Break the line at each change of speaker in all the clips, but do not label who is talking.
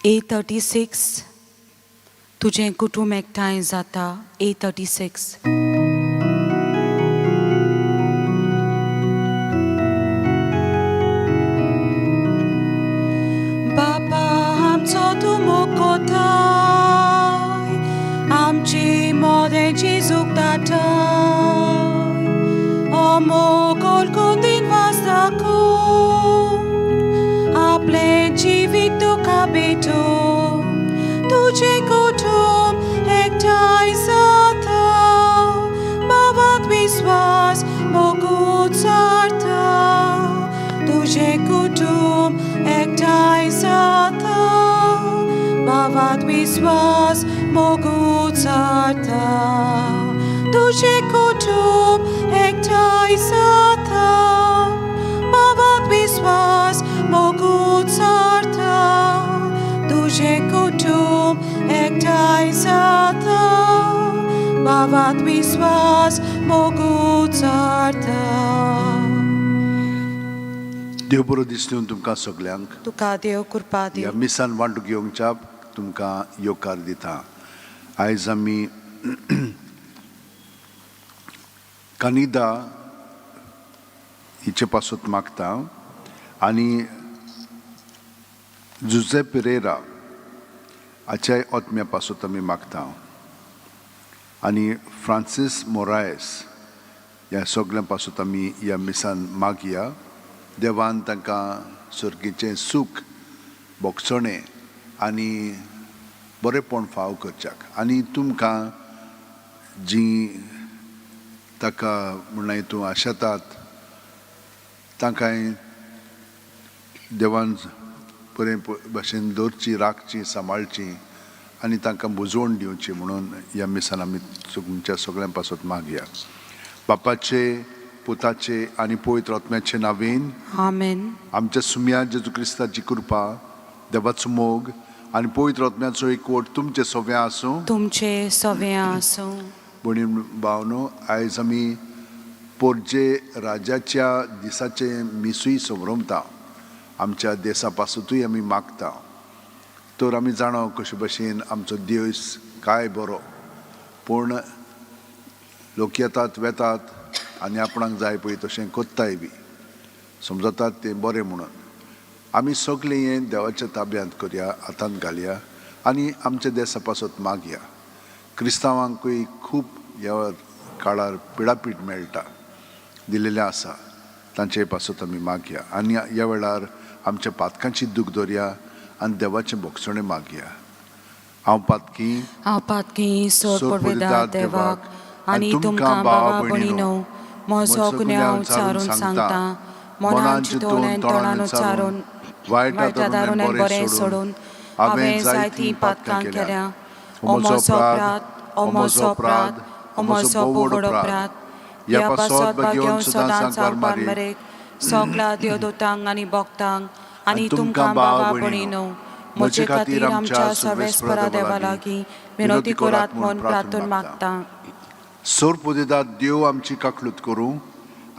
A36 तुजें कुटूंब एकठांय जाता. A36. बापा आमचो तूं मोगोताय, आमची मोदें जेजूक दाटाय, ओ मोगोल कुंदीन वास दाखोवंक, आपलें जिवीत तुका भेटोवंक, तुजें कुटूंब एकठांय जाता, भावात विस्वास मोग उचारता, तुजें कुटूंब एकठांय जाता, भावात विस्वास मोग उचारता, तुजें कुटूंब एकठांय जाता, भावात विस्वास मोग उचारता, तुजें कुटूंब एकठांय जाता, भावात विस्वास मोग उचारता.
देव बरो दिसलें तुमकां सगल्यांक.
तुका देव कृपा
ह्या
दिवं.
मिसान वांटो घेवच्या तुमकां येवकार दिता. आयज आमी कानिदा हिचे पासत मागता आनी जुजे पिरेरा हाच्याय आत्म्या पासत आमी मागता आनी फ्रांसीस मोरायस ह्या सगळ्यां पासत आमी ह्या मिसान मागया. देवान तांकां सर्गीचें सूख भोगसणें आनी बरेंपण फाव करच्याक आनी तुमकां जीं ताका म्हणल्यार तूं आशेतात तांकांय देवान बरें भाशेन दवरची, राखची, सांबाळची आनी तांकां बुजवण दिवची म्हणून ह्या मिसान आमी तुमच्या सगळ्यां पासत मागया. बापाचे, पुताचे आनी पवित्र आत्म्याचे नांवेन.
आमेन.
आमच्या सुम्या जेजू क्रिस्ताची कृपा, देवाचो मोग आनी पवित्र आत्म्याचो एकवट तुमचे सगळें आसूं.
तुमचे सगळें आसूं.
भयणी भावनो, आयज आमी पोरजे राजाच्या दिसाचें मिसूय संभ्रमता. आमच्या देसा पासतूय आमी मागता. तर आमी जाणा कशे भशेन आमचो देश काय बरो, पूण लोक येतात वेतात आनी आपणाक जाय पळय तशें कोत्ताय बी समजतात तें बरें म्हणून. आमी सगळें हें देवाच्या ताब्यांत करया, हातांत घालया आनी आमच्या देसा पासत मागया. क्रिस्तांवांकूय खूब ह्या काळार पिडापीड मेळटा दिलेलें आसा, तांचे पासत आमी मागया आनी ह्या वेळार आमच्या पातकांची दूख दवरया आनी देवाचें भोगसणें मागया. हांव पातकी.
हांव पातकी.
सोरपुदेदार
सोरपुदेदार देवाक आनी तुमकां भावा भयणीनो म्हजो गुन्यांव उच्चारून सांगता. मनान चिंतून आनी तोंडान उच्चारून, वायट दारून आनी बरें सोडून हांवें जायतीं पातकां केल्या. ओ म्हजो अपराध, ओ म्हजो अपराध, ओ म्हजो व्हड अपराध. ह्या पासत घेवन सदांच सांगपार मरेक सगळ्या देवदूतांक आनी भक्तांक आनी तुमकां भावा भयणीनो म्हजे खातीर आमच्या सर्वेस्परा देवा लागीं विनवती करात म्हूण प्रार्थून मागता.
सोरपुदेदार देव आमची काकलूत करूं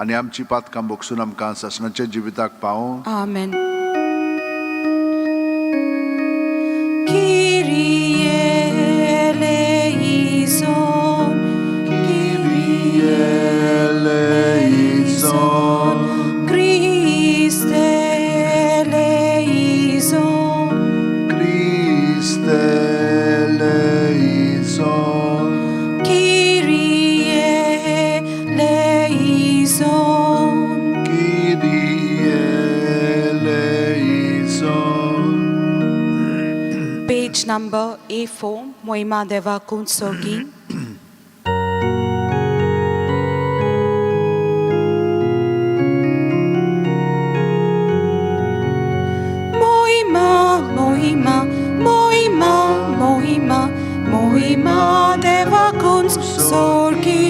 आनी आमची पातकां भोगसून आमकां सासणाच्या जिविताक पावों.
आमेन. Kyrie eleison, Kyrie eleison, Christe eleison,
Christe eleison,
Kyrie eleison.
Kyrie eleison.
Page number A4, Moima Deva Kunsogi. Moima, Moima, Moima, Moima, Moima Deva Kunsorgi.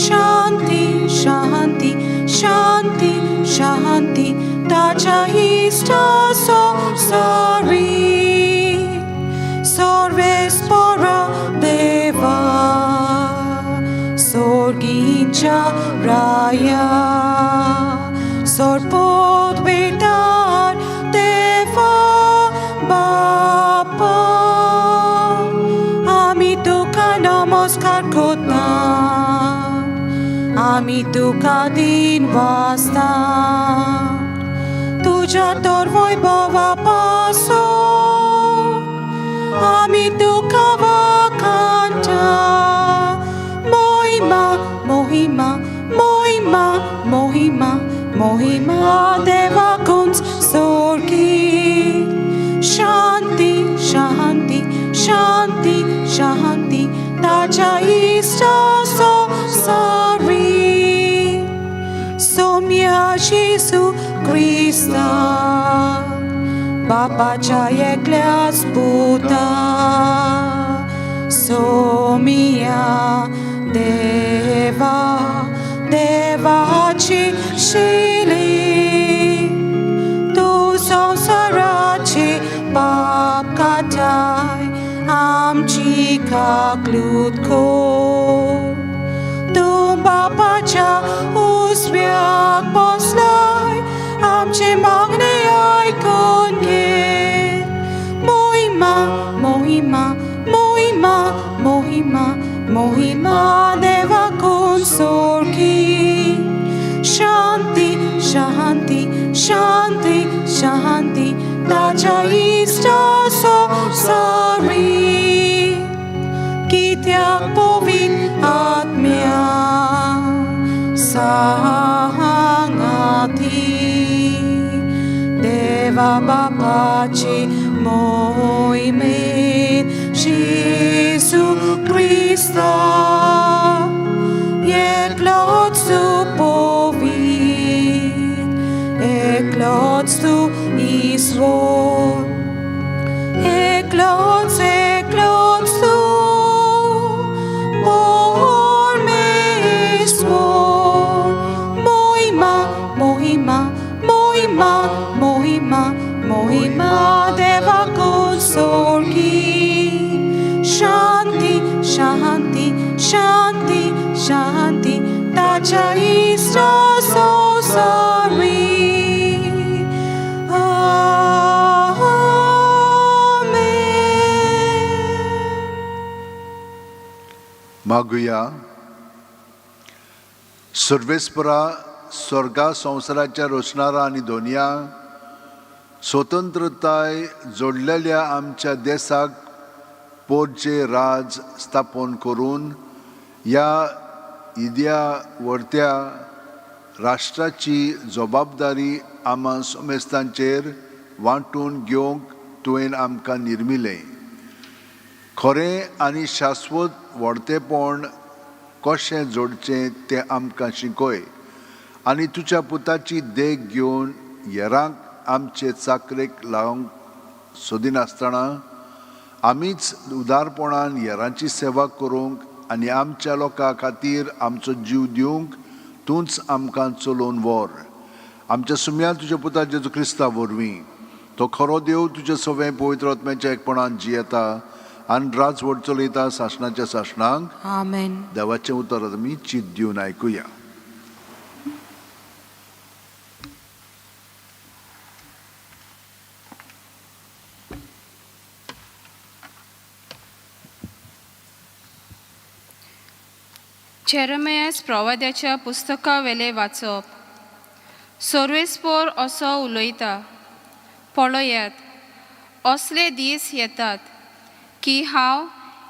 Shanti, Shanti, Shanti, Shanti, Tacha Ista so sorry. Sorvespora Deva, Sorgincha Raya, Sorpod Vedar Deva. कुडीन वासता तुज्या तर वैभवा पासून आमी तुका वाखाणटा. मोहिमा मोहिमा मोहिमा मोहिमा मोहिमा देवाकूच सोडकी. शांती शांती शांती शांती ताच्या इश्टाचो सारी सोम्या जेजू क्रिस्ता बापाच्या एकल्याच पुता सोमिया देवा देवाची शिली तूं संवसाराची पाप काडटाय आमची काकलूत कर. तूं बापाच्या उजव्याक बसलाय आमचे मागणे आयकून घे. मोहिमा मोहिमा मोहिमा मोहिमा मोहिमा देवाकून सोडकी. शांती शांती शांती शांती ताच्या इश्टाचो सारी कित्याक पवित्र आत्म्या सांगाती देवा बापाची मोहिमेन जेजू क्रिस्ता एकलोच तूं पवित्र एकलोच तूं ईश्वर एकलोच एकलोच तूं परमेश्वर. मोहिमा मोहिमा मोहिमा मोहिमा मोहिमा देवाकून सोडकी. शांती शांती शांती शांती ताच्या इश्टाचो सारी. आमेन.
मागुया. सर्वेस्परा, स्वर्गा संवसाराच्या रचणारा आनी दोनया स्वतंत्रताय जोडलेल्या आमच्या देसाक पोरचे राज स्थापन करून ह्या इद्या व्हडत्या राष्ट्राची जबाबदारी आमा समेस्तांचेर वांटून घेवंक तुवें आमकां निर्मिलें. खरें आनी शाश्वत व्हडतेपण कशें जोडचें तें आमकां शिकय आनी तुज्या पुताची देख घेवन हेरांक आमचे चाकरेक लावंक सोदिनासतना आमीच उदारपणान हेरांची सेवा करूंक आनी आमच्या लोकां खातीर आमचो जीव दिवंक तूंच आमकां चलोवन व्हर. आमच्या सुम्या तुज्या पुता जेजू क्रिस्ता वरवीं. तो खरो देव, तुज्या सवें पवित्र आत्म्याच्या एकपणान जियेता आनी राजवट चलयता सासणाच्या सासणांक.
आमेन.
देवाचें उतर आमी चित दिवन आयकुया.
जेरमयास प्रवाद्याच्या पुस्तकावेलें वाचप. सर्वेस्पोर असो उलयता, पळयात, असले दीस येतात की हांव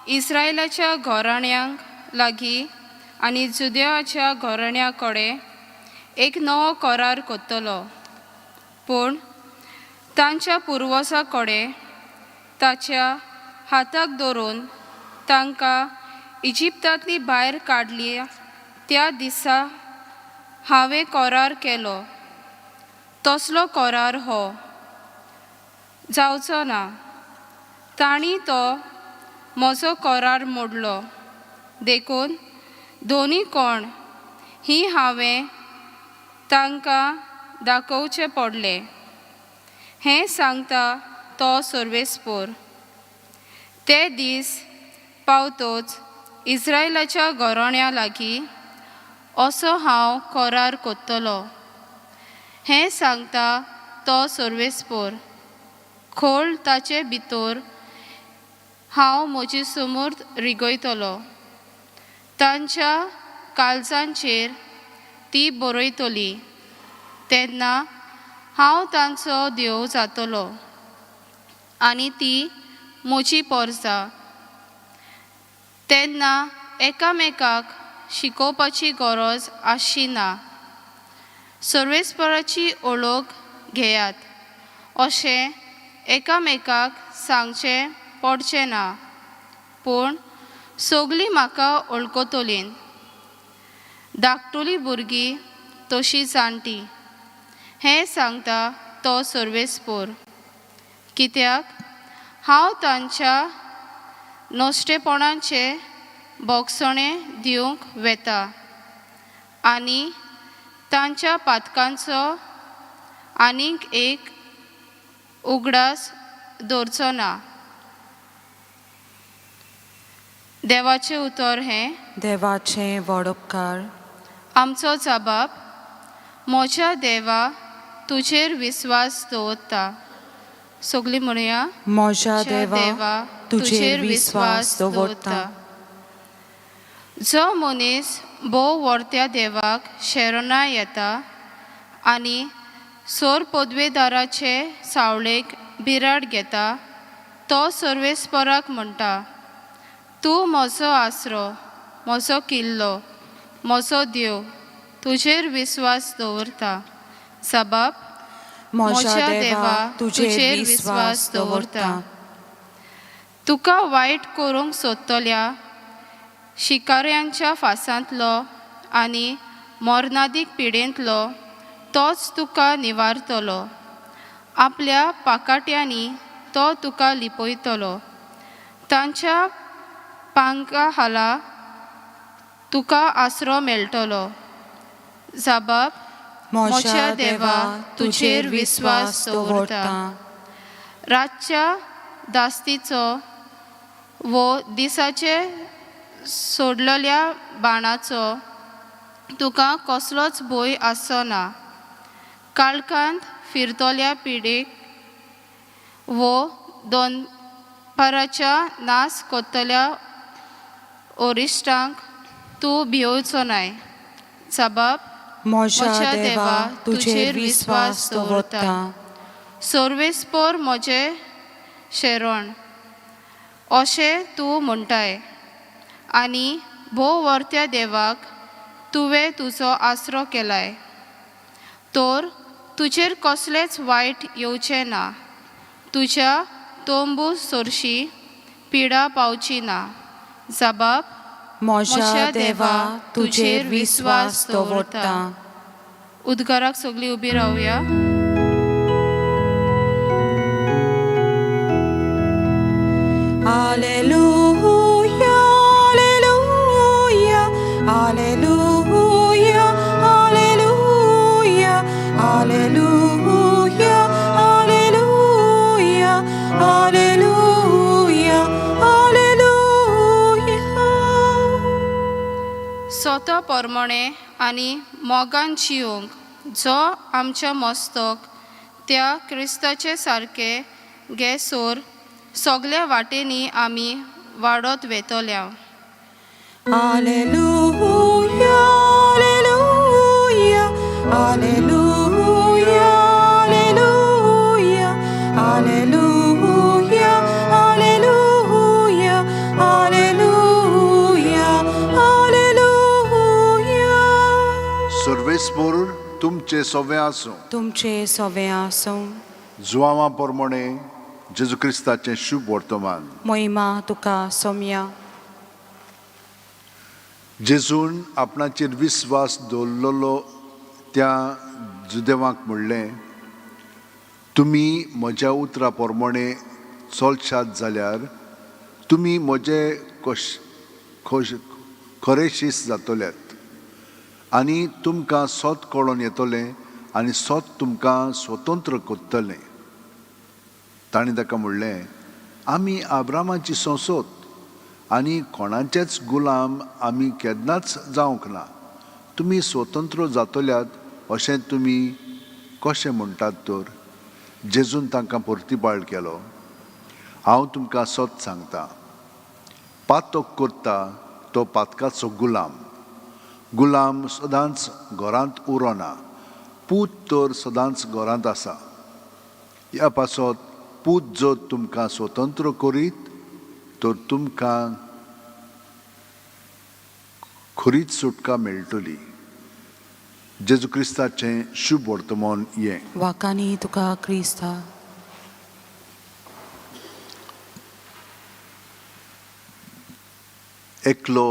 इस्रायलाच्या घराण्यांक लागीं आनी जुदेवाच्या घराण्या कडेन एक नवो करार करतलो, पूण तांच्या पुर्वजां कडेन ताच्या हाताक धरून तांकां इजिप्तांतली भायर काडली त्या दिसा हांवें करार केलो तसलो करार हो जावचो ना. तांणी तो म्हजो करार मोडलो, देखून दोनी कोण ही हांवें तांकां दाखोवचें पडलें. हें सांगता तो सर्वेस्पोर. ते दीस पावतोच इस्रायलाच्या घराण्या लागीं असो हांव करार करतलो. हें सांगता तो सर्वेस्पोर. खोल ताचे भितर हांव म्हजी समूर्त रिगयतलो, तांच्या काळजांचेर ती बरयतली. तेन्ना हांव तांचो देव जातलो आनी ती म्हजी पोरसां. तेन्ना एकामेकाक शिकोवपाची गरज आसची ना. सर्वेस्पराची ओळख घेयात अशें एकामेकाक सांगचें पडचें ना, पूण सगलीं म्हाका वळखतलीं, धाकटुलीं भुरगीं तशीं जाणटीं. हें सांगता तो सर्वेस्पोर, कित्याक हांव तांच्या नश्टेपणाचें भोगसणें दिवंक वेता आनी तांच्या पातकांचो आनीक एक उगडास दवरचो ना. देवाचें उतर हें.
देवाचें व्हड उपकार.
आमचो जबाब. म्हज्या देवा, तुजेर विस्वास दवरता. सगलीं म्हणया.
म्हज्या देवा, तुजेर विस्वास दवरता.
जो मनीस भोव वर्त्या देवाक शरणां येता आनी सोर पदवेदाराचे सावळेक बिराड घेता, तो सर्वेस्पराक म्हणटा, तूं म्हजो आसरो, म्हजो किल्लो, म्हजो देव, तुजेर विस्वास दवरता. सबाब.
म्हज्या देवा, तुजेर विस्वास दवरता.
तुका वायट करूंक सोदतल्या शिकाऱ्यांच्या फासांतलो आनी मरणादीक पिडेंतलो तोच तुका निवारतलो. आपल्या पाकाट्यांनी तो तुका लिपयतलो. तांच्या पांखां खाला तुका आसरो मेळटलो. जबाब.
म्हज्या देवा, तुजेर विस्वास दवरता.
रातच्या दास्तीचो वो दिसाचे सोडलेल्या बाणाचो तुका कसलोच भंय आसचो ना. काळखांत फिरतल्या पिडेक वो दनपाराच्या नास करतल्या ओरिश्टांक तूं भियोवचो नाय. जबाब.
म्हज्या देवा, तुजेर विस्वास दवरता.
सर्वेस्पोर म्हजें शरण अशें तूं म्हणटाय आनी भोव वर्त्या देवाक तुवें तुजो आसरो केलाय, तर तुजेर कसलेंच वायट येवचें ना. तुज्या तोंबू सरशी पिडा पावची ना. जबाब.
म्हज्या देवा, तुजेर विस्वास दवरता.
उद्गाराक सगळीं उबी रावया.
Alleluia, Alleluia, Alleluia, Alleluia, Alleluia, Alleluia, Alleluia, Alleluia.
स्वता परमणे आनी मोगान जिवंक जो आमच्या मस्तक त्या क्रिस्ताचे सारके गेसोर सगल्या वाटेंनी आमी वाडत वेतल्या.
Alleluia, Alleluia, Alleluia, Alleluia, Alleluia, Alleluia, Alleluia, Alleluia.
सर्वेस्पोर तुमचे सोवे आसूं.
तुमचे सवे आसूं.
जुवांवा प्रमाणे जेजू क्रिस्ताचें शुभ वर्तमान.
मोहिमा तुका सोम्या.
जेजून आपणाचेर विस्वास दवरलेलो त्या जुदेवांक म्हणलें, तुमी म्हज्या उतरा प्रमाणे चलशात जाल्यार तुमी म्हजे कश खोश खरे शीस जातल्यात आनी तुमकां सत कळोन येतलें आनी सत तुमकां स्वतंत्र करतलें. ताणें ताका म्हणलें, आमी आब्रामाची संसद आनी कोणाचेच गुलाम आमी केन्नाच जावंक ना. तुमी स्वतंत्र जातल्यात अशें तुमी कशें म्हणटात तर? जेजून तांकां परतिबाळ केलो, हांव तुमकां सत सांगता, पातक करता तो पातकाचो गुलाम. गुलाम सदांच घरांत उरोना, पूत तर सदांच घरांत आसा. ह्या पासत पूत जर तुमकां स्वतंत्र करीत तर तुमकां खरीच सुटका मेळटली. जेजू क्रिस्ताचें शुभ वर्तमान हें.
वाकानी तुका क्रिस्ता.
एकलो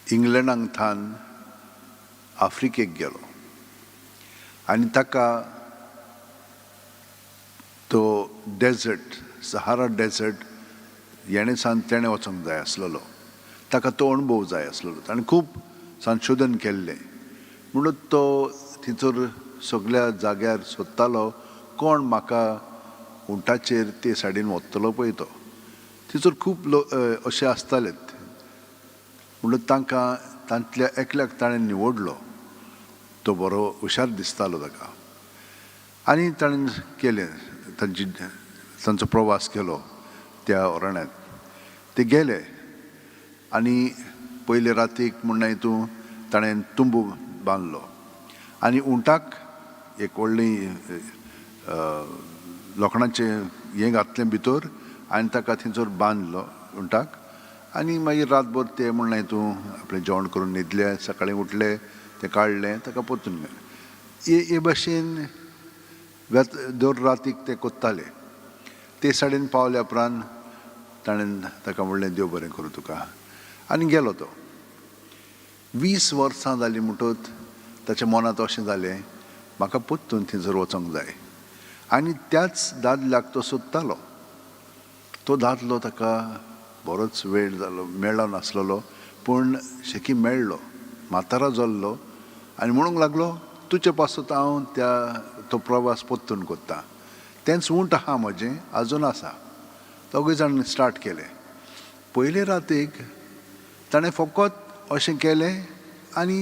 इंग्लंडाक थान आफ्रिकेक गेलो आनी ताका तो डेजर्ट, सहारा डेजर्ट हेणें सान तेणें वचोंक जाय आसलेलो, ताका तो अणभव जाय आसलेलो. ताणें खूब संशोधन केल्लें म्हणून तो थंयसर सगल्या जाग्यार सोदतालो कोण म्हाका उंटाचेर ते सायडीन वतलो पळय तो. थंयसर खूब लोक अशे आसताले म्हणून तांकां तांतल्या एकल्याक ताणें निवडलो. तो बरो हुशार दिसतालो ताका आनी ताणें केलें तांची तांचो प्रवास केलो त्या अरण्यांत. ते गेले आनी पयले रातीक म्हणना तूं ताणें तुंबू बांदलो आनी उंटाक एक व्हडली लोखणाचें हें घातलें भितर आनी ताका थंयसर बांदलो उंटाक. आनी मागीर रातभर ते म्हणलें तूं आपलें जेवण करून न्हिदले, सकाळीं उठले, तें काडलें, ताका परतून गेलें. हे भाशेन दर रातीक ते कोत्ताले. ते सायडीन पावल्या उपरांत ताणें ताका म्हणलें देव बरें करूं तुका आनी गेलो तो. 20 वर्सां जालीं म्हणटकच ताच्या मनांत अशें जालें म्हाका परतून थंयसर वचोंक जाय. आनी त्याच दादल्याक तो सोदतालो. तो दादलो ताका बरोच वेळ जालो मेळो नासलेलो, पूण शेकी मेळ्ळो, म्हातारो जाल्लो आनी म्हणूंक लागलो तुजे पासत हांव त्या तो प्रवास परतून करता, तेंच उंट आहा म्हजें आजून आसा. दोगूय जाण स्टार्ट केलें. पयले रातीक ताणें फकत अशें केलें आनी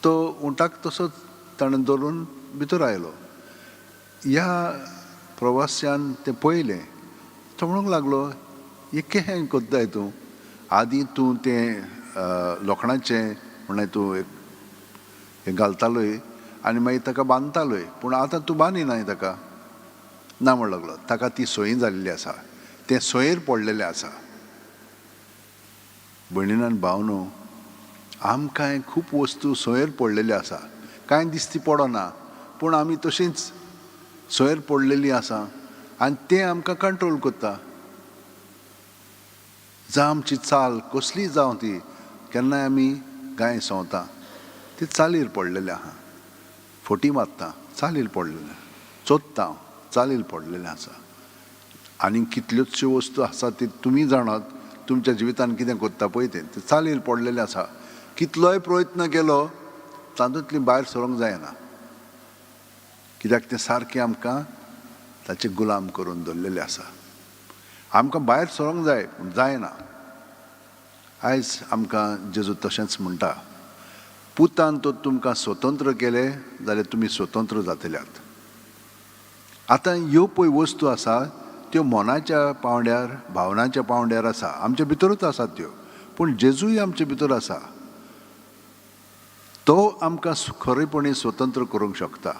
तो उंटाक तसोच ताणें धरून भितर आयलो. ह्या प्रवास्यान तें पळयलें. तो म्हणूंक लागलो हें कितें करताय तूं, आदीं तूं तें लोखणाचें म्हणल्यार तूं एक हें घालतालोय आनी मागीर ताका बांदतालोय, पूण आतां तूं बांदिनाय ताका. ना म्हण लागलो, ताका ती सोयी जाल्ली आसा, तें सोयेर पडलेलें आसा. भयणीन आनी भावनो, आमकांय खूब वस्तू सोयेर पडलेल्यो आसा, कांय दिसती पडना, पूण आमी तशींच सोयेर पडलेली आसा आनी तें आमकां कंट्रोल करता. जावं आमची चाल कसली जावं ती, केन्नाय आमी गाय सोंवता ती चालीर पडलेले आहा, फटी मारता चालीर पडलेले, चोदता चालीर पडलेलें आसा. आनी कितल्योचश्यो वस्तू आसा ती तुमी जाणात, तुमच्या जिवितान कितें करता पळय तें चालीर पडलेलें आसा. कितलोय प्रयत्न केलो तातूंतली भायर सरूंक जायना, कित्याक तें सारकें आमकां ताचे गुलाम करून दवरलेलें आसा. आमकां भायर सरूंक जाय पूण जायना. आयज आमकां जेजू तशेंच म्हणटा, पुतान तो तुमकां स्वतंत्र केले जाल्यार तुमी स्वतंत्र जातल्यात. आतां ह्यो पळय वस्तू आसा त्यो मनाच्या पांवड्यार, भावनाच्या पांवड्यार आसा, आमच्या भितरूच आसात त्यो, पूण जेजूय आमचे भितर आसा. तो आमकां खरेपणी स्वतंत्र करूंक शकता.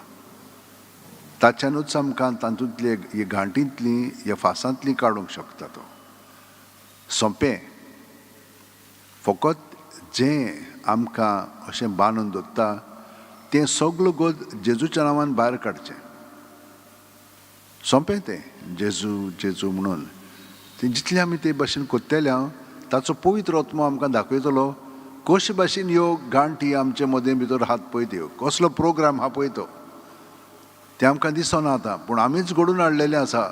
ताच्यानूच आमकां तातूंतले हे घांटींतली, ह्या फासांतली काडूंक शकता तो. सोंपें, फकत जें आमकां अशें बांदून दवरता तें सगलो गोद जेजूच्या नांवान भायर काडचें. सोंपें तें, जेजू जेजू म्हणून तें जितलें आमी ते भाशेन करतले ताचो पवित्र आत्मो आमकां दाखयतलो कशे भाशेन ह्यो गांठी आमचे मदें भितर हात पळय त्यो, कसलो प्रोग्राम आहा पळय तो. तें आमकां दिसना आतां, पूण आमीच घडून हाडलेलें आसा.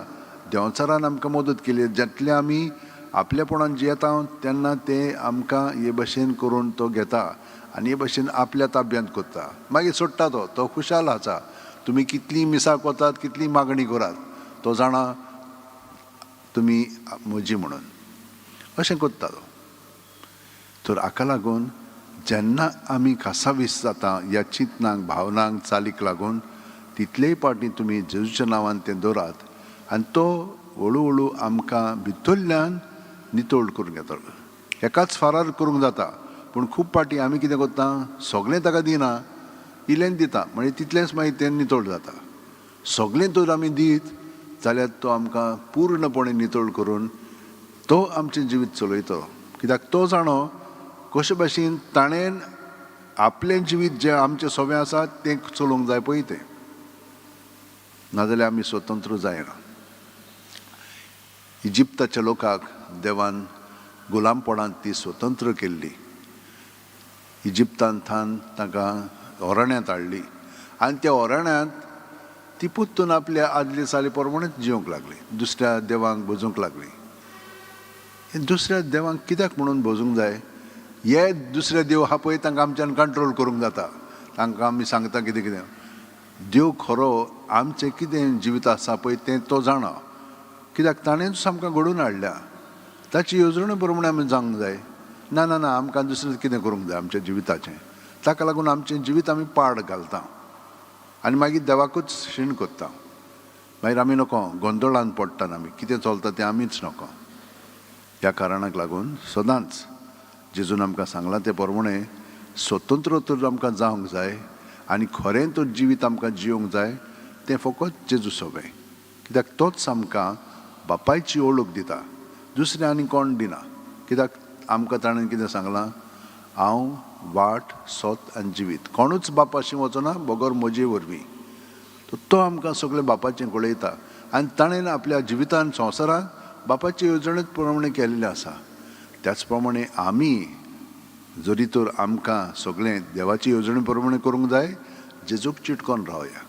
देंवचारान आमकां मदत केली. जितलें आमी आपलेपणान जियेता तेन्ना तें आमकां हे भाशेन करून तो घेता आनी हे भाशेन आपल्या ताब्यांत करता. मागीर सोडटा तो, तो खुशाल आसा. तुमी कितलीं मिसाक वतात, कितली मागणी करात, तो जाणा तुमी म्हजी म्हणून, अशें करता तो. तर हाका लागून जेन्ना आमी खासावीस जाता ह्या चिंतनाक, भावनांक, चालीक लागून, तितलेय पाटी तुमी जेजूच्या नांवान तें दवरात आनी तो हळू हळू आमकां भितरल्यान नितळ करून घेतलो. एकाच फारार करूंक जाता, पूण खूब फावटी आमी कितें करता, सगळें ताका दिना, इल्लेंच दिता, म्हणजे तितलेंच मागीर तें नितळ जाता. सगळें तर आमी दीत जाल्यार तो आमकां पूर्णपणे नितळ करून तो आमचें जिवीत चलयतलो. कित्याक तो जाणो कशे भाशेन ताणें आपलें जिवीत जें आमचें सोबें आसा तें चलोवंक जाय पळय तें, नाजाल्यार आमी स्वतंत्र जायना. इजिप्ताच्या लोकांक देवान गुलामपणांत ती स्वतंत्र केल्ली. इजिप्तांत थावन तांकां अरण्यांत हाडली आनी त्या अरण्यांत ती परतून आपल्या आदले चाली प्रमाणेच जिवंक लागली, दुसऱ्या देवांक भजूंक लागली. दुसऱ्या देवांक कित्याक म्हणून भजूंक जाय? हे दुसरे देव आहा पळय तांकां आमच्यान कंट्रोल करूंक जाता, तांकां आमी सांगता कितें कितें. देव खरो आमचें कितें जिवीत आसा पळय तें तो जाणा, कित्याक ताणेंच आमकां घडोवन हाडल्या, ताची येवजणे प्रमाणे आमी जावंक जाय. ना ना ना, आमकां दुसरें कितें करूंक जाय आमच्या जिविताचें. ताका लागून आमचें जिवीत आमी पाड घालता आनी मागीर देवाकूच शीण करता. मागीर आमी नको गोंदळान पडटा, आमी कितें चलता तें आमीच नको. ह्या कारणाक लागून सदांच जेजून आमकां सांगलां तें प्रमाणे स्वतंत्र तर आमकां जावंक जाय आनी खरें तर जिवीत आमकां जिवंक जाय तें फकत जेजू सोबें, कित्याक तोच आमकां बापायची ओळख दिता, दुसरें आनी कोण दिना. कित्याक आमकां ताणें कितें सांगलां, हांव वाट सोत आनी जिवीत, कोणूच बापाशी वचना बगर म्हजे वरवीं. तो आमकां सगळें बापाचें कळयता आनी ताणें आपल्या जिवितान संवसारांत बापाचे येवजणेच प्रमाणे केल्लें आसा. त्याच प्रमाणे आमी जरी तर आमकां सगळें देवाची येवजणे प्रमाणे करूंक जाय, जेजूक चिटकोन रावया.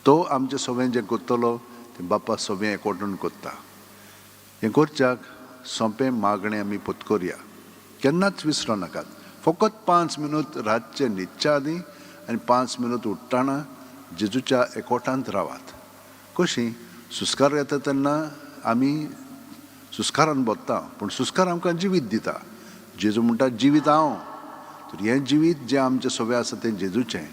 तो आमचें सगळें जें करतलो तें बापा सगळें एकवटून करता. हें करच्याक सोंपें मागणें आमी पत्करया, केन्नाच विसरो नाकात. फकत 5 मिनूत रातचें न्हिदच्या आदीं आनी 5 मिनूत उठ्ठाना जेजूच्या एकवटांत रावात. कशीं सुस्कार येता तेन्ना आमी सुस्कारान बदता, पूण सुस्कार आमकां जिवीत दिता. जेजू म्हणटा जिवीत हांव, तर हें जिवीत जें आमचें सोबें आसा तें जेजूचें.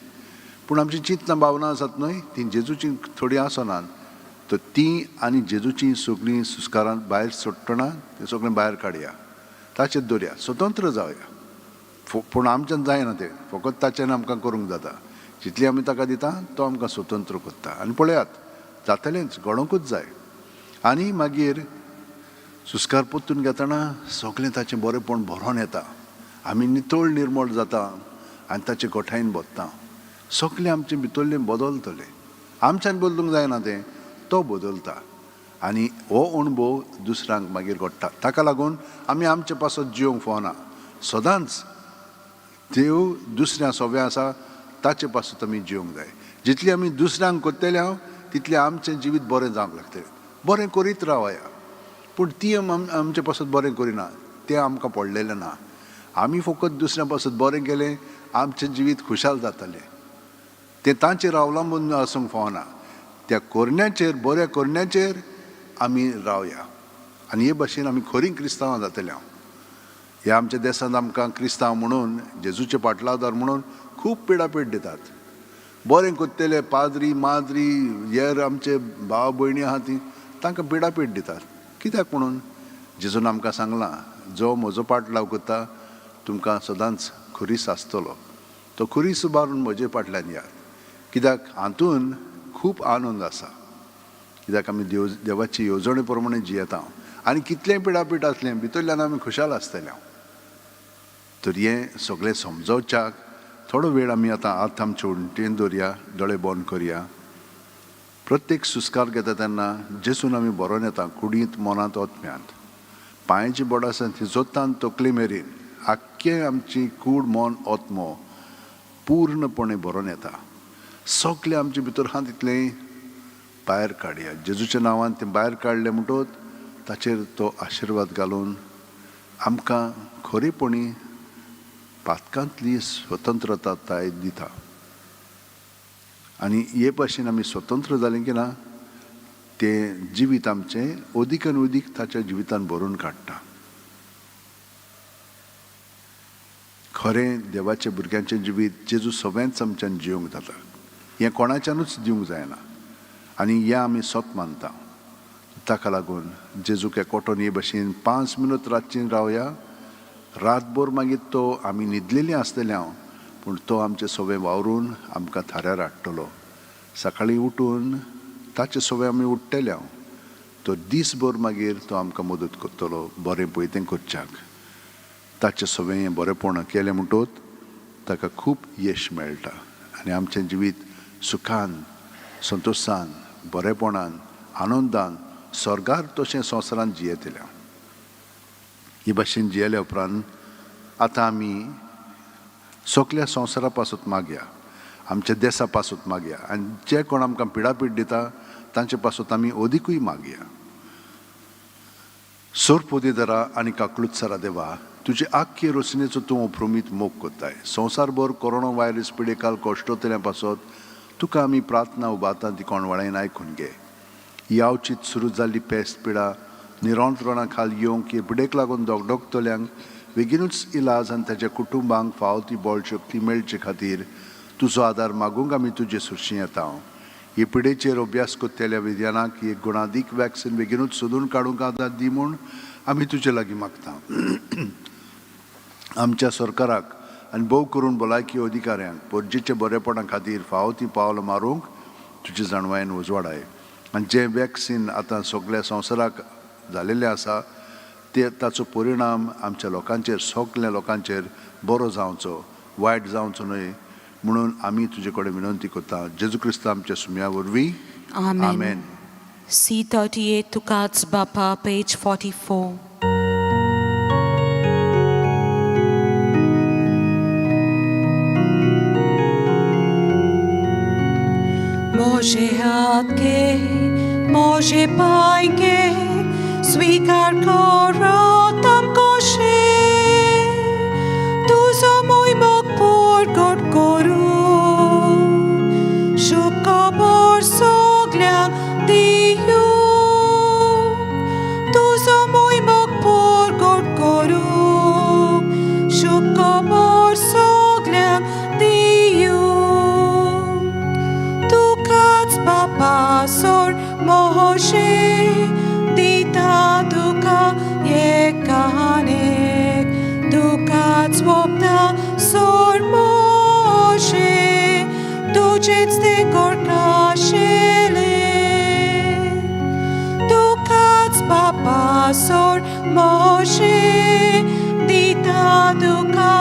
पूण आमची चिंतना भावना आसात न्हय तीं जेजूची थोडीं आसनात, तर तीं आनी जेजूची सगळीं सुस्कारान भायर सोडटना तें सगळें भायर काडया, ताचेर दवरया, स्वतंत्र जावया. पूण आमच्यान जायना तें, फकत ताच्यान आमकां करूंक जाता. जितली आमी ताका दिता तो आमकां स्वतंत्र करता. आनी पळयात जातलेंच, घडोवंकूच जाय. आनी मागीर सुस्कार परतून घेतना सगळें ताचें बरेंपण भरोन येता, आमी नितळ निर्मळ जाता आनी ताचे गोठायेन बदता. सगळें आमचें भितरलें बदलतलें, आमच्यान बदलूंक जायना तें, तो बदलता आनी हो अणभव दुसऱ्यांक मागीर घडटा. ताका लागून आमी आमचे पासत जिवंक फावना, सदांच देव दुसऱ्या सोबें आसा ताचे पासत आमी जिवंक जाय. जितली आमी दुसऱ्यांक करतले हांव तितलें आमचें जिवीत बरें जावंक लागतलें. बरें करीत रावया, पूण ती आमचे पासत बरें करिना तें आमकां पडलेलें ना. आमी फकत दुसऱ्या पासत बरें केलें आमचें जिवीत खुशाल जातलें, तें तांचेर अवलंबून आसूंक फावना. त्या करण्याचेर, बऱ्या करण्याचेर आमी रावया आनी हे भाशेन आमी खरीं क्रिस्तांवां जातले. हांव ह्या आमच्या देसांत आमकां क्रिस्तांव म्हणून, जेजूचे पाटलावदार म्हणून खूब पिडापीड दितात. बरें करतले पाद्री माद्री हेर आमचे भाव भयणी आहा ती तांकां पिडापीड दितात. कित्याक म्हणून? जेजून आमकां सांगलां, जो म्हजो पाटलाव करता तुमकां सदांच खुरीस आसतलो, तो खुरीस उबारून म्हजे फाटल्यान यात. कित्याक हातून खूब आनंद आसा, कित्याक आमी देवाची येवजणे प्रमाणे जियेता आनी कितलें पिडापीड आसलें भितरल्यान आमी खुशाल आसतले. तर हें सगळें समजोवच्याक थोडो वेळ आमी आतां हात आमचे उंटेन दवरया, दोळे बंद करया. प्रत्येक सुस्कार घेता तेन्ना जेसून आमी बरोवन येता कुडींत, मनांत, ओतम्यांत. पांयाची बोड आसा ती जोतान तकले मेरेन आख्खें आमची कूड, मन, ओतमो पूर्णपणे बरोवन येता. सगळें आमचे भितर आहा तितलें भायर काडया. जेजूच्या नांवान तें भायर काडलें म्हणटकच ताचेर तो आशिर्वाद घालून आमकां खरेपणी पातकांतली स्वतंत्रताय दिता. आनी हे भाशेन आमी स्वतंत्र जालें की ना तें जिवीत आमचें अदीक आनी अदीक ताच्या जिवितान भरून काडटा. खरें देवाच्या भुरग्यांचें जिवीत जेजू सगळ्यांच आमच्यान जिवंक जाता, हें कोणाच्यानूच दिवंक जायना आनी हें आमी सत मानता. ताका लागून जेजूक एकवटोन हे भाशेन 5 मिनट रातची रावया रातभर मागीर तो आमी न्हिदलेलीं आसतले हांव, पूण तो आमचे सोवे वावरून आमकां थाऱ्यार हाडटलो. सकाळीं उठून ताचे सोवे आमी उठ्ठले हांव, तो दीसभर मागीर तो आमकां मदत करतलो बरें पळय तें करच्याक. ताचे सोवे हें बरेंपण केलें म्हणटोच ताका खूब यश मेळटा आनी आमचें जिवीत सुखान, संतोशान, बरेपणान, आनंदान स्वर्गार तशें संवसारांत जियेतलें. ही भाशेन जियेल्या उपरांत आतां आमी सगल्या संवसारा पासून मागया, आमच्या देसा पासून मागया आनी जे कोण आमकां पिडापीड दिता तांचे पासून आमी अदिकूय मागया. सोरपोदेदरा आनी काकलुत्सरा देवा, तुजे आख्खे रोसणेचो तूं अप्रमीत मोग करताय. संवसारभर कोरोना व्हायरस पिडेकाल कश्टोतल्या पासत तुका आमी प्रार्थना उबारता ती कोणवाळ्यान आयकून घे. ही आवचीत सुरू जाल्ली पेस्त पिडा निरंत्रणा खाल येवंक हे पिडेक लागून दोगदोगतल्यांक बेगीनूच इलाज आनी ताच्या कुटुंबांक फावो ती बळ शक्ती मेळचे खातीर तुजो आदार मागूंक आमी तुजे सुरशी येता. हे पिडेचेर अभ्यास करतल्या विज्ञानाक एक गुणादीक वॅक्सिन बेगीनूच सोदून काडूंक आदार दी म्हूण आमी तुजे लागीं मागता. आमच्या सरकाराक आनी भोव करून भलायकी अधिकाऱ्यांक परजेच्या बरेपणा खातीर फावो ती पावलां मारूंक तुजे जाणवायेन उजवाडाय आनी जें वॅक्सिन आतां सगल्या संवसाराक जालेलें आसा ते ताचो परिणाम आमच्या लोकांचेर, सगल्या लोकांचेर बरो जावचो, वायट जावचो न्हय म्हणून आमी तुजे कडेन विनंती करता. जेजू क्रिस्त आमच्या सुम्या वरवीं.
आमेन.
आमेन.
C38 तुकाच बापा, पेज 44. मोजे हात घे, मोजे पाय घे, स्वीकार करो तमकोशे, तुजो मोग परगट करूं, शुभ खबर सगल्यांक दियूं, तुजो मोग परगट करूं, शुभ खबर सगल्यांक दियूं, तुकाच बापा सोड मोहशे दिता तुका एकानेक, तुकाच वोपता सोड मोशे, तुजेच ते कोरकाशेले, तुकाच बापा सोड मोशे दिता तुका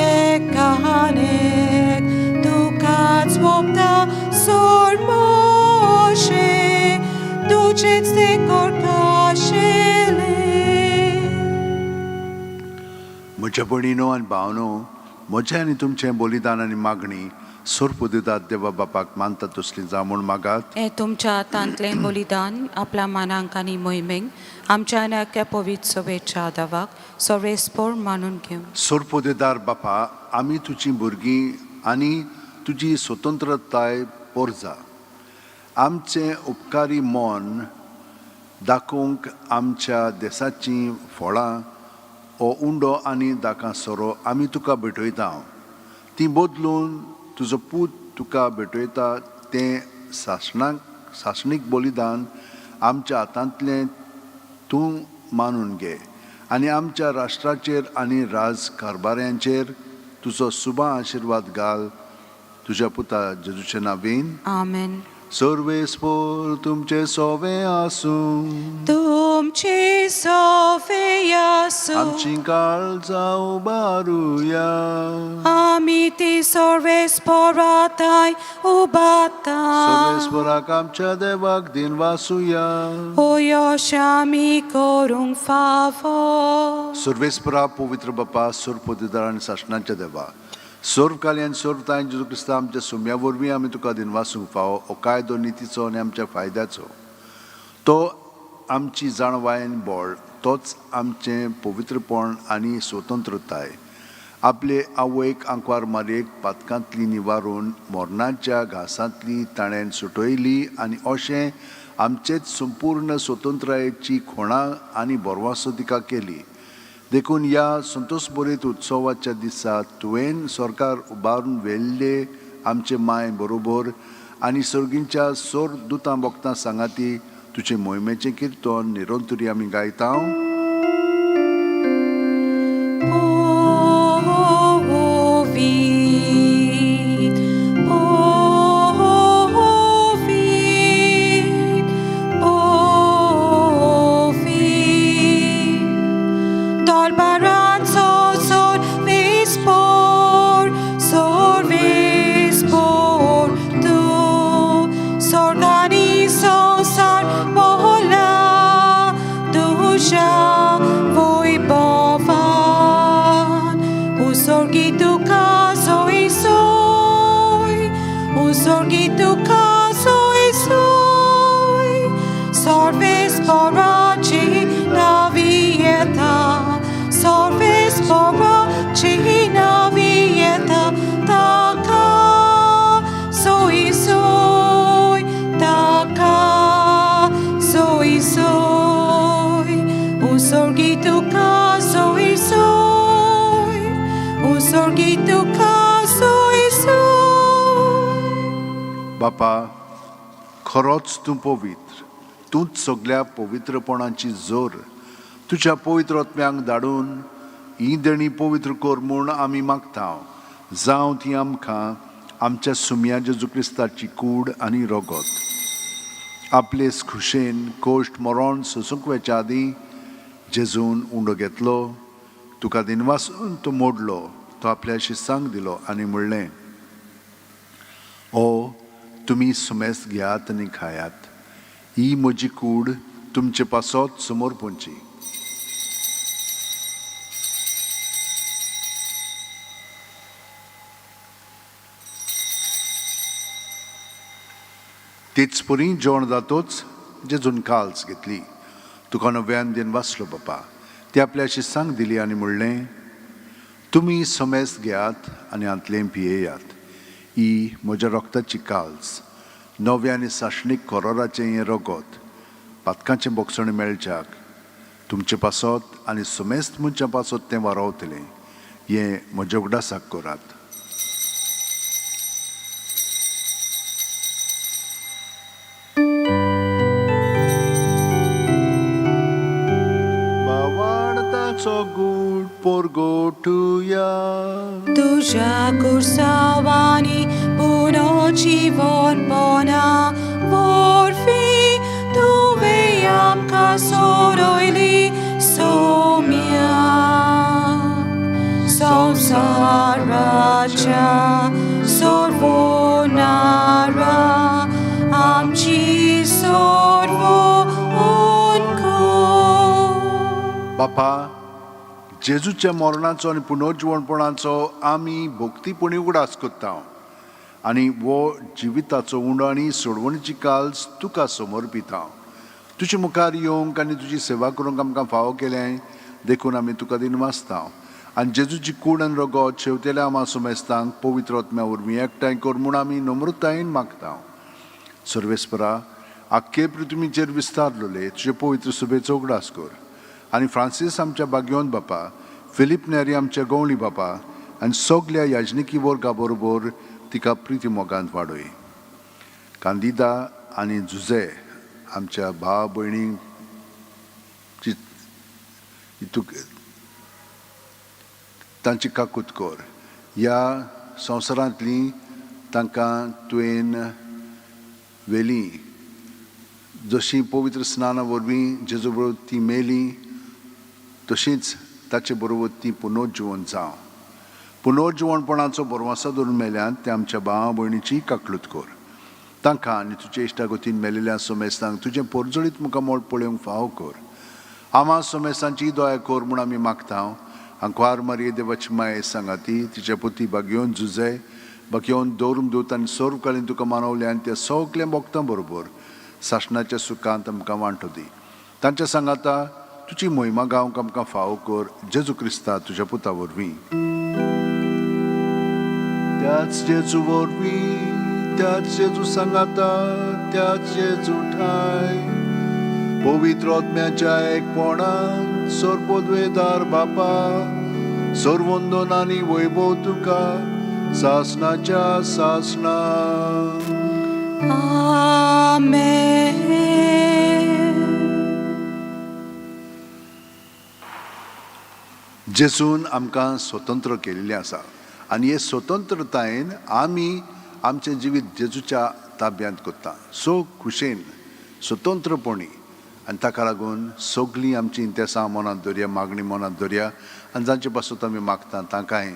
एकानेक, तुकाच वोपता सोड मोशे, तुजेच ते कोरकाशेले.
म्हज्या भयणीनो आनी भावनो, म्हजें आनी तुमचें बलिदान आनी मागणी सोरपुदितात देवा बापाक मानता तसली जावं म्हूण मागात.
हे तुमच्या हातांतलें बलिदान आपल्या मानांक आनी मोहिमेक आमच्या आनी आख्या पवित्र सभेच्या दावाक सर्वेस्पोर मानून घेवं.
सोरपोदेदार बापा, आमी तुजी भुरगीं आनी तुजी स्वतंत्रताय पोरजा. आमचें उपकारी मन दाखोवंक आमच्या देसाचीं फळां हो उंडो आनी दाकां सोरो आमी तुका भेटयता. तीं बदलून तुजो पूत तुका भेटयता तें सासणाक सासणीक बलिदान आमच्या हातांतलें तूं मानून घे आनी आमच्या राष्ट्राचेर आनी राज कारभाऱ्यांचेर तुजो सुबा आशिर्वाद घाल. तुज्या पुता जेजूचे नावीन.
आमेन.
सर्वेस्पोर तुमचे सोवे आसूं.
तुमची सोवे आसूं.
आमची काळजां उबारुया.
आमी ती सर्वेस्पोराताय उबाता.
सर्वेस्पोराक आमच्या देवाक दिन वासुया.
ओ यश आमी करूंक फावो.
सर्वेस्परा पवित्र बापा, सोरपोदेदार आनी सासणाच्या देवा, सर्वकाली आनी सर्वताय जेजू क्रिस्ता आमच्या सुम्या वरवीं आमी तुका दिनवासूंक फावो. हो कायदो नितीचो आनी आमच्या फायद्याचो, तो आमची जाणवाय आनी बळ, तोच आमचें पवित्रपण आनी स्वतंत्रताय. आपले आवयक आंकवार मारयेक पातकांतली निवारून मरणाच्या घासांतली ताणें सुटयली आनी अशें आमचेच संपूर्ण स्वतंत्रायेची खुणा आनी भरवासो तिका केली. देखून ह्या संतोष बरीत उत्सवाच्या दिसा तुवें सरकार उबारून व्हेल्ले आमचे माय बरोबर आनी सर्गींच्या सोर दुतां भक्तां सांगाती तुजे मोहिमेचें किर्तन निरंतरी आमी गायता.
उस्वर्गी तुका सोय सोय सर्वेस्पराची नावी येता सर्वेस्पराची नावी येता ताका सोय सोय ताका सोय सोय उस्वर्गी तुका सोय सोय उस्वर्गी तुका सोय सोय.
बापा, खरोच तूं पवित्र, तूंच सगल्या पवित्रपणाची जोर. तुज्या पवित्र आत्म्यांक धाडून ही देणी पवित्र कर म्हूण आमी मागता, जावं ती आमकां आमच्या सुमया जेजू क्रिस्ताची कूड आनी रगत. आपले खुशेन कोश्ट मरण सोसूंक वेच्या आदीं जेजून उंडो घेतलो, तुका दिनवासून तो मोडलो, तो आपल्या शिसांक दिलो आनी म्हणलें, ओ तुमी सुमेस घेयात आनी खायात, ही म्हजी कूड तुमचे पासत समोर पोंची. तेच परी जेवण जातोच जेजून काल्स घेतली, तुका नव्यान दिन वाचलो बापा, ती आपल्या शिसांक दिली आनी म्हणलें, तुमी समेस घेयात आनी हांतलें पियेयात, ही म्हज्या रक्ताची काल्स, नव्या आनी सासणीक कोरोराचें हें रगत, पातकांचें बोगसण मेळच्याक तुमचे पासत आनी समेस्त मनशां पासत तें वारोवतलें, हें म्हज्या उगडासाक करात. भावार्थाचो गूट पोरगोटुया.
तुझ्या कुर्सावानी पुनर्जीवनपणा वरवीं तुवें आमकां सोडयली सोम्या संवसाराच्या सोडवणारा आमची सोडवण कर.
बापा, जेजूच्या मरणाचो आनी पुनर्जिवणपणाचो आमी भक्तीपणी उगडास करता आनी वो जिविताचो उंडो आनी सोडवणीची काल्स तुका समर्पिता. तुजे मुखार येवंक आनी तुजी सेवा करूंक आमकां फावो केलें देखून आमी तुका दिनवासता आनी जेजूची कूड आनी रगत शेवतेल्या आमा सुमेस्तांक पवित्र आत्म्या वरवीं एकठांय कर म्हूण आमी नम्रतायेन मागता. सर्वेस्परा, आख्खे पृथ्वीचेर विस्तारलेले तुजे पवित्र सुबेचो उगडास कर आनी फ्रांसीस आमच्या बागयोन बापा, फिलीप नेरी आमच्या गवळी बापा आनी सगल्या याजनिकी वर्गा बरोबर तिका प्रिती मोगांत वाडय. कांदिदा आनी जुझे आमच्या भाव भयणींची तांची काकूत कर. ह्या संवसारांतली तांकां तुवें व्हेली, जशी पवित्र स्नाना वरवीं जेजू बरोबर ती मेली तशीच ताचे बरोबर ती पुनर्जिवन जावं. पुनर्जिवणपणाचो बरवासो धरून मेल्यान ते आमच्या भावा भयणीची काकलूत कर. तांकां आनी तुजे इश्टागतीन मेलेल्या सोमेस्तांक तुजें पोरजळीत मुखामळ पळोवंक फावो कर. आमा सोमेस्तांची दया कर म्हूण आमी मागता. आंकवार मारये देवाची माये सांगाती तिच्या पुती बागयोवन जुजे बागयोवन दवरूंक दूत आनी सर्वकालीन तुका मानवले आनी त्या सगल्या भक्तां बरोबर सासणाच्या सुखांत आमकां वांटो दी. तांच्या सांगाता तुजी मोहिमा गावंक आमकां फावो कर, जेजू क्रिस्ता तुज्या पुता वरवीं. त्याच जेजू वरवीं, त्याच जेजू सांगाता, त्याच जेजू ठाय पवित्र आत्म्याच्या एकपणान सर्वद्वेदार बापा, सर्वंदन आनी वैभव तुका सासणाच्या सासणा.
आमेन.
जेजून आमकां स्वतंत्र केल्लें आसा आनी हे स्वतंत्रतायेन आमी आमचें जिवीत जेजूच्या ताब्यांत करता, सो खुशेन स्वतंत्रपणी. आनी ताका लागून सगळीं आमचीं इंतेसां मनांत दवरया, मागणी मनांत दवरया आनी जांचे पासत आमी मागता तांकांय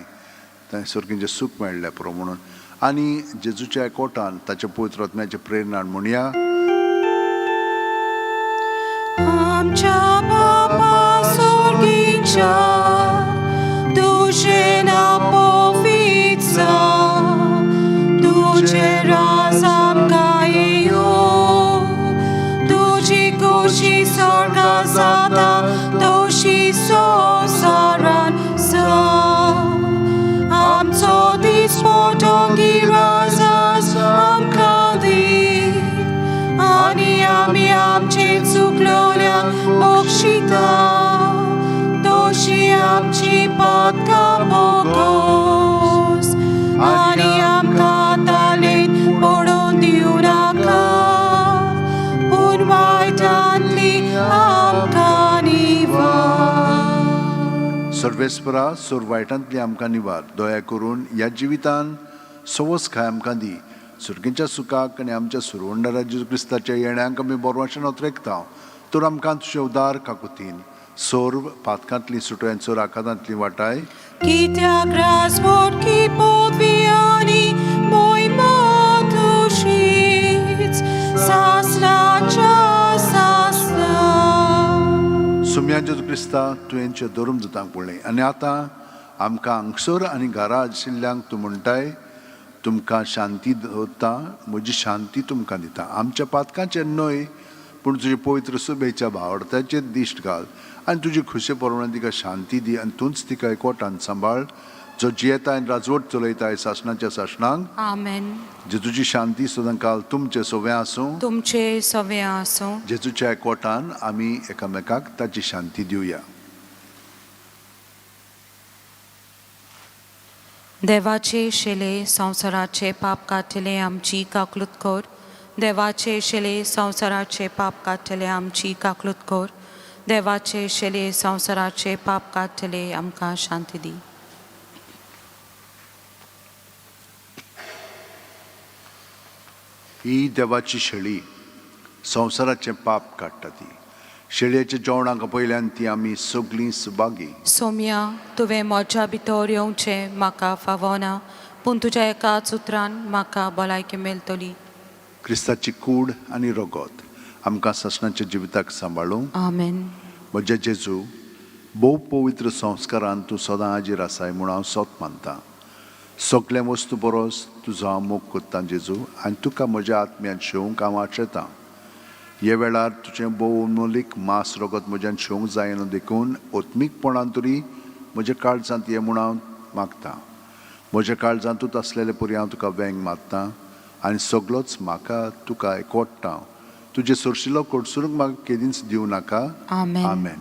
थंय सर्गीचें सूख मेळ्ळें पुरो म्हणून आनी जेजूच्या एकवटान ताच्या पवित्र आत्म्याच्या प्रेरणान म्हणया.
आमच्या बापा स्वर्गीच्या, तुजें नांव पवित्र जावं, तुजें राज राज आमकां येवं तुजी खुशी स्वर्गा जाता तशी संवसारान जावं आमचो दिसपटो गिराज आमकां दी आनी आमी आमचे चुकलोल्यांक बक्षिता तशी आमची पातकां बोगोस आनी आमकां तालेन पडोवन दिवं नाका पूण वायटांतली आमकां निवार.
सर्वेस्परा सोर वायटांतली आमकां निवार दया करून ह्या जिवितान सवस खाय आमकां दी सुरगेच्या सुखाक आनी आमच्या सुरवंडारा जेजू क्रिस्ताच्या येण्यांक आमी बोरवाशेन ओतरेकता तर आमकां तुजे उदार काकुतीन सोर्व पातकांतली सुटोयन सोर आखातांतली वाटाय.
कित्याक राजवट की पदवी आनी मोहिमा तुजीच सासणाच्या सासणा.
सुम्या जेजू क्रिस्ता तुवेंच्या धर्म दुतांक पळय आनी आतां आमकां हांगसर आनी घरा आशिल्ल्यांक तूं म्हणटाय तुमकां शांती दवरता म्हजी शांती तुमकां दिता आमच्या पातकांचेर न्हय पूण तुजे पवित्र सुबेच्या भावार्थाचेर दिश्ट घाल आनी तुजी खुशे प्रमाणे तिका शांती दी आनी तूंच तिका एकवटान सांबाळ जो जियेता आनी राजवट चलयताय सासणाच्या सासणांक.
आमेन.
जेजूची शांती सदां काल तुमचें सवें आसूं.
तुमचे सवे आसूं.
जेजूच्या एकवटान आमी एकामेकाक ताची शांती दिवया.
देवाचे शेले संवसाराचे पाप काडटले आमची काकलूत कर. देवाचे शेले संवसाराचे पाप काडटले आमची काकलूत कर. देवाचे शेले संवसाराचे पाप काडटले आमकां शांती दी.
ही देवाची शेळी संवसाराचें पाप काडटा ती शेळयेच्या जेवणाक पयल्यान ती आमी सगळीं सुभागी.
सोम्या तुवें म्हज्या भितर येवचें म्हाका फावना पूण तुज्या एकाच उतरान म्हाका भलायकी मेळटली.
क्रिस्ताची कूड आनी रगत आमकां सासणाच्या जिविताक सांबाळूं.
आमेन.
म्हज्या जेजू भोव पवित्र संस्कारान तूं सदां हाजीर आसाय म्हूण हांव सोत मानतां. सगळ्या वस्तू परस तुजो हांव मोग करतां जेजू आनी तुका म्हज्या आत्म्यान शेवंक हांव आशेतां. हे वेळार तुजें भोव अनमोलीक मांस रगत म्हज्यान शेवंक जायना देखून आत्मीकपणान तरी म्हज्या काळजांत ये म्हूण हांव मागतां. म्हज्या काळजांतूच आसलेले परी हांव तुका वेंग मारतां आनी सगळोच म्हाका तुका एकवटता. तुजें सोरशिलो कडसरूंक म्हाका केदींच दिवं नाका.
आमेन.
आमेन.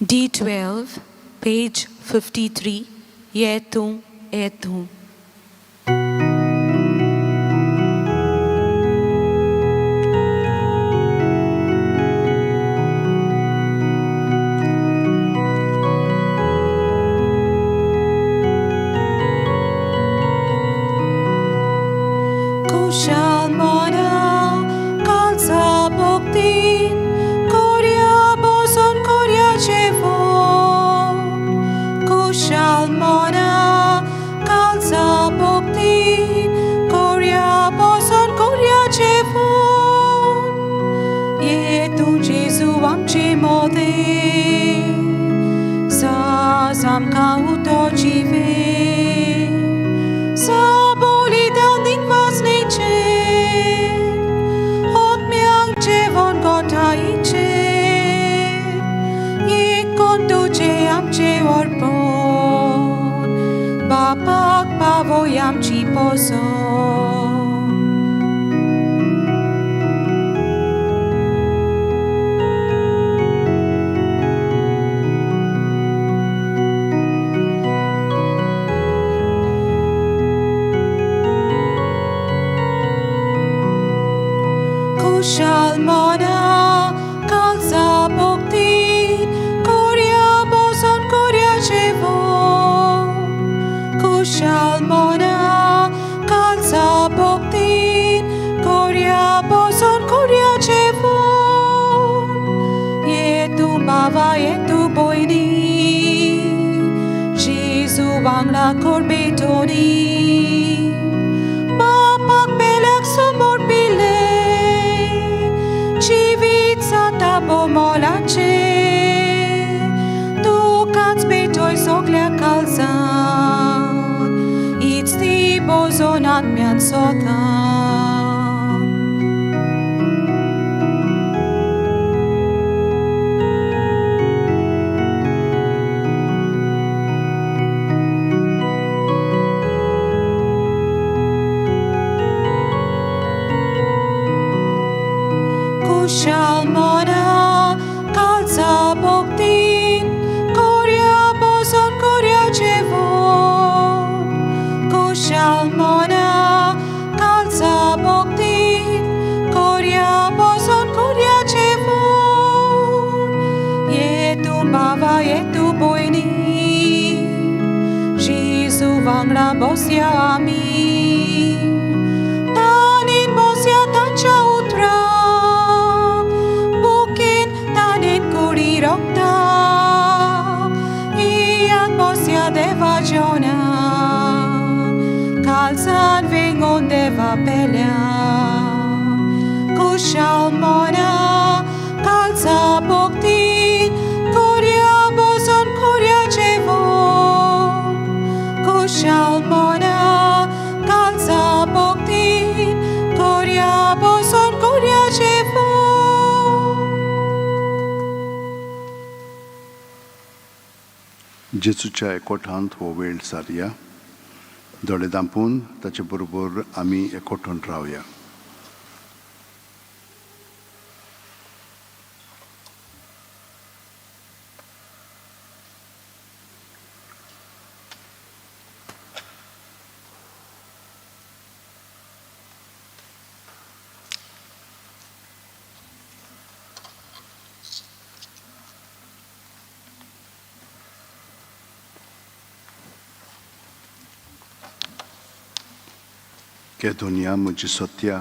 D12, page 53, ये तूं ये तूं. कुशल मना कालचा भक्तीन कोर्या बसून कोर्या जेवण. कुशल मना कालचा भक्तीन कोर्या बसून कोर्या जेवण. ये तूं जेजू आमचे मोदें सास आमकां उतो जिवे सबोलिदान वासनेचे आत्म्यांक जेवण गोठायचे एक तुजे आमचे अर्पण बापाक पावय आमची पोसण. कुशल मना कालचा भक्तीन कोर्या बसून कोर्या जेवण. कुशल मना कालचा भक्तीन कोर्या बसून कोर्या जेवण. ये तूं बाबा ये तूं भयणी जेजू वांगडा कोर बेटोनी बापाक बेल्याक समोर पिले जिवीत जाता बोमोलाचे तुकाच भेटोय सगल्या काळजान हीच आत्म्यान सोतान. कुशल मना कालचा भक्तीन कोर्या बसून कोर्या जेवण. कुशल मना कालचा भक्तीन कोर्या बसून कोर्या जेवण. ये तूं बाबा ये तूं भयणी जेजू वांगडा बसया आमी. ताणें बसया ताच्या उतराक बुकेन ताणें कुडी रोखता इयाक बसया देवा जेवणाक कालसान वेंगोवन देवा पेल्या. कुशल मना कालचा भक्तीन कोर्या बसून कोर्या जेवण. कुशल मना कालचा भक्तीन कोर्या बसून कोर्या जेवण.
जेजूच्या एकवटांत हो वेळ सारया. दोळे धांपून ताचे बरोबर आमी एकवटून रावया. के दुनिया म्हजी सत्या,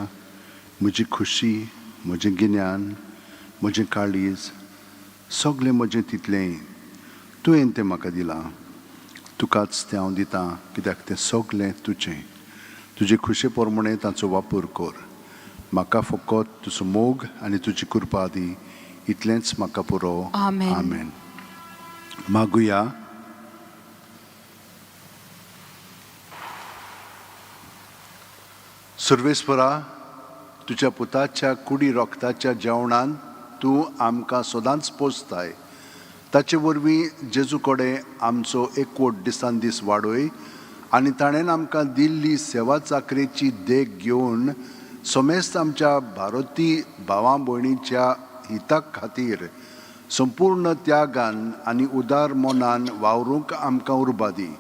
म्हजी खुशी, म्हजें गिन्यान, म्हजें काळीज, सगळें म्हजें तितलें तुवें तें म्हाका दिलां. तुकाच तें हांव दितां कित्याक तें सगळें तुजें. तुजे खुशे प्रमाणें ताचो वापर कर. म्हाका फकत तुजो मोग आनी तुजी कृपा दी, इतलेंच म्हाका पुरो.
आमेन.
आमेन. मागुया. सर्वेस्परा, तुज्या पुताच्या कुडी रोगताच्या जेवणान तूं आमकां सदांच पोसताय. ताचे वरवीं जेजू कडेन आमचो एकवट दिसान दीस वाडय आनी ताणें आमकां दिल्ली सेवा चाकरेची देख घेवन समेस्त आमच्या भारती भावां भयणीच्या हिता खातीर संपूर्ण त्यागान आनी उदार मनान वावरूंक आमकां उर्बा दी.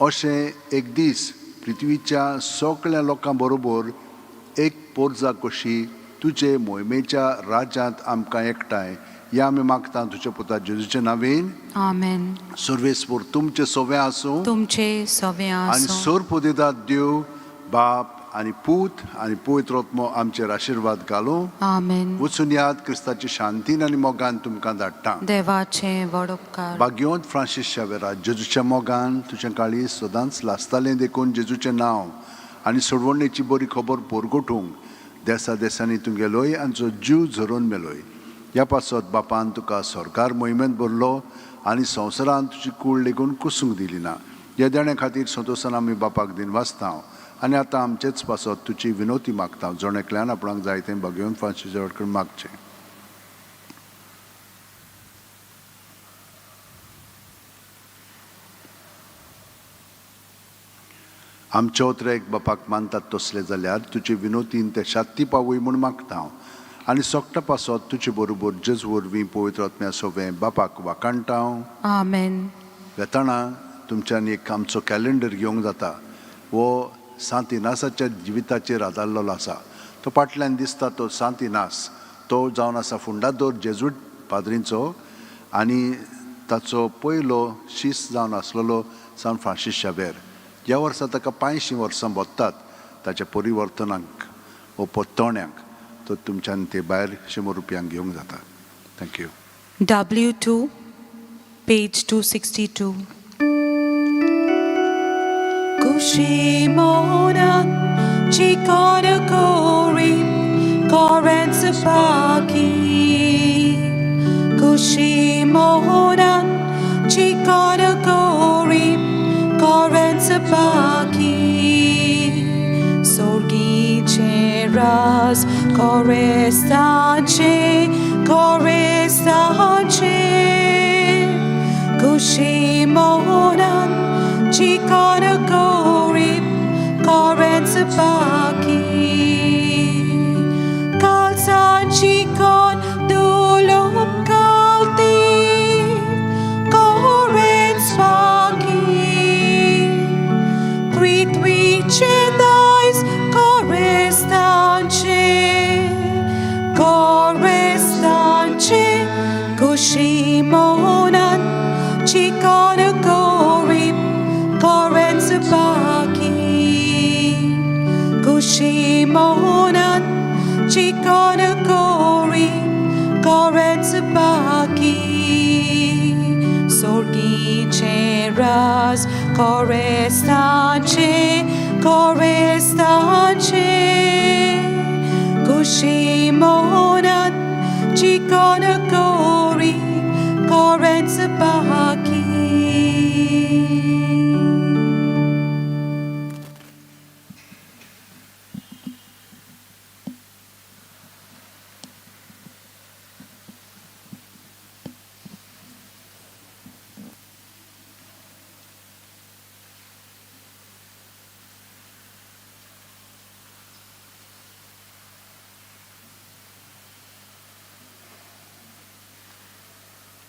अशें एक दीस पृथ्वीच्या सगळ्या लोकां बरोबर एक पोरजा कशी तुजे मोहिमेच्या राज्यांत आमकां एकठांय या आमी मागता तुज्या पुता जेजूच्या नांवेन.
आमेन.
सर्वेस्पर तुमचें सोवें आसूं.
तुमचे सवे
आनी
आसूं.
सोर पुदेदात देव बाप आनी पूत आनी पवित्र आत्मो आमचेर आशिर्वाद घालूं.
आमेन.
वचून याद क्रिस्ताची शांतीन आनी मोगान तुमकां धाडटा.
देवाचे व्हड उपकार.
भाग्यवंत फ्रांसीस शावेरा, जेजूच्या मोगान तुजें काळीज सदांच लासतालें देखून जेजूचें नांव आनी सोडवणेची बरी खबर पोरगोटूंक देसा देसांनी तूं गेलोय आनी जो जीव झरोवन मेलोय. ह्या पासत बापान तुका सरकार मोहिमेंत भरलो आनी संवसारांत तुजी कूड लेगून कुसूंक दिली ना. ह्या देण्या खातीर संतोशान आमी बापाक दिनवासता आनी आतां आमचेच पासत तुजी विनोती मागता. जण एकल्यान आपणाक जाय तें भाग्यवंत फ्रांसीस कडेन मागचें. आमचे उतरेक बापाक मानतात तसले जाल्यार तुजे विनोतीन ते शात्ती पावय म्हूण मागता हांव आनी सोकटा पासत तुजे बरोबर जेज वरवीं पवित्र आत्म्या सोवें बापाक वाखाणटा हांव.
आमेन.
वेताना तुमच्यांनी एक आमचो कॅलेंडर घेवंक जाता. हो सांत इनासाच्या जिविताचेर आदारलेलो आसा. तो फाटल्यान दिसता तो सांत इनास, तो जावन आसा फुंडादोर जेजूट पाद्रींचो आनी ताचो पयलो शीस जावन आसलेलो सांत फ्रांसीस शावेर. ह्या वर्सा ताका 85 वर्सां भोगतात ताच्या परिवर्तनाक वो पोत्तोण्याक. तर तुमच्यान ते भायर 100 रुपयांक घेवंक जाता. Thank you.
W2, page 262. Kushimonan, Chikana Kori, Koren Sapaki. Kushimonan, Chikana Kori, Koren Sapaki. सोर्गीचे राज कोरेस्ताचे कोरेस्ताचे खुशी मोनान चिकन गोरीब कोरेंस बाकी कालसान चिकन दुलोप कालती कोरेंस बाकी पृथ्वीचे दायज कोरेस्तांचे कोरेस्तांचे खुशी मोनान चिकन गोरीब कोरेंस बाकी खुशी मोनान चिकन गोरीब कोरेंस बाकी सोर्गीचे राज कोरेस्तांचे कोरेस्तांचे खुशी मोनान चिकन गोरीब कोरेंस बाकी.